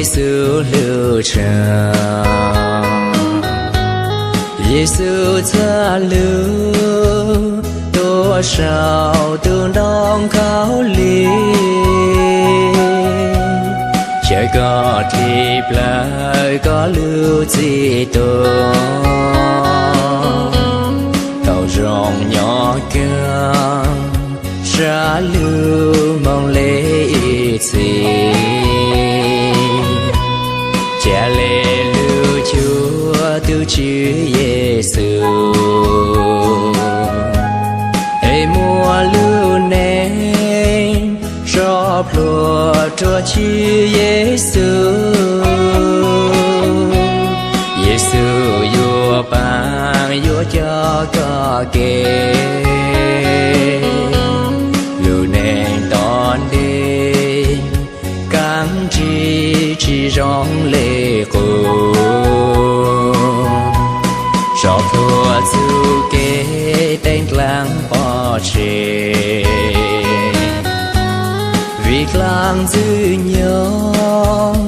Yexus hlub tshaj, Yexus txhaj lug tuaj saum tus ntoo khaub lig, caw koj dhia plaws koj lub txim tuag, tau zoo nyob kawg sab lub moo le ib txhis. Ca le lug cuag tus Tswv Yexus, es muaj lub neej sov pluag rua Tswv Yexus. Yexus yuav paab yuav coj koj kev, lub neej tom ntej kav ntsig tsi zoo le qub. Sov pluag txuj kev teeb dlaab pov tseg, vim dlaab ntxwg nyoog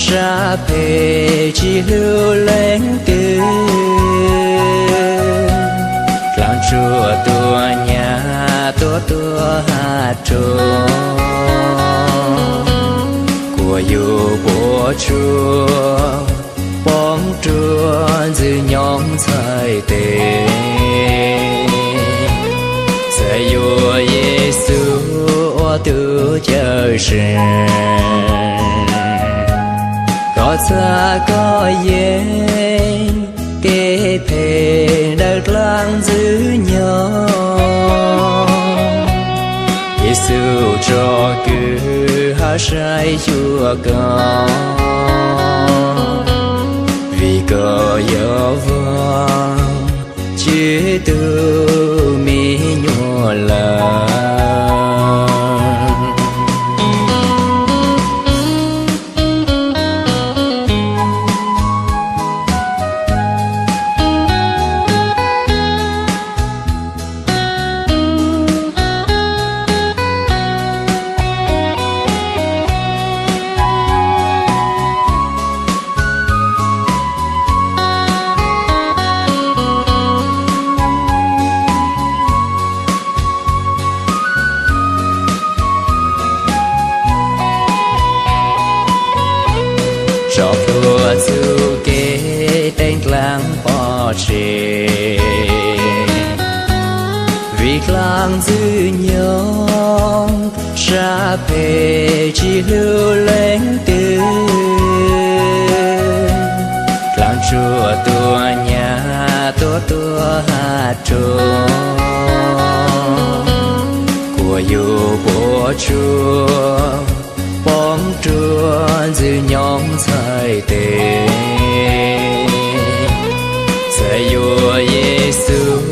sab phem tsi hlub leej twg. Dlaab Ntsuag tuaj nyag tuaj tuaj has rua, kuas yug puam tsuaj poob rua ntxwg nyoog txhais tes. Txawm yuav Yexus ua tus Cawmseej, koj txhaj koj yeej kev phem daws dlaab ntxwg nyoog. Yexus tsom kwm hab saib xyuas koj, vim koj yog Vaajtswv tug me nyuam lawm. Sov pluag txuj kev teeb dlaab pov tseg, vim dlaab ntxwg nyoog sab phem tsi hlub leej twg. Dlaab Ntsuag tuaj nyag tuaj tuaj has rua, kuas yug puam tsuaj poob rua ntxwg nyoog txhais tes. Txawm yuav Yexus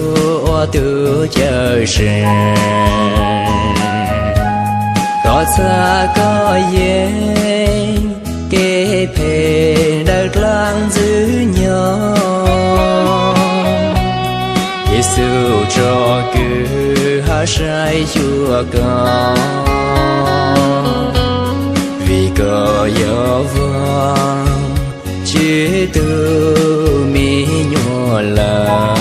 ua tus Cawmseej, koj txhaj koj yeej kev phem daws dlaab ntxwg nyoog. Yexus tsom kwm hab saib xyuas koj, vim koj yog Vaajtswv tug me nyuam lawm.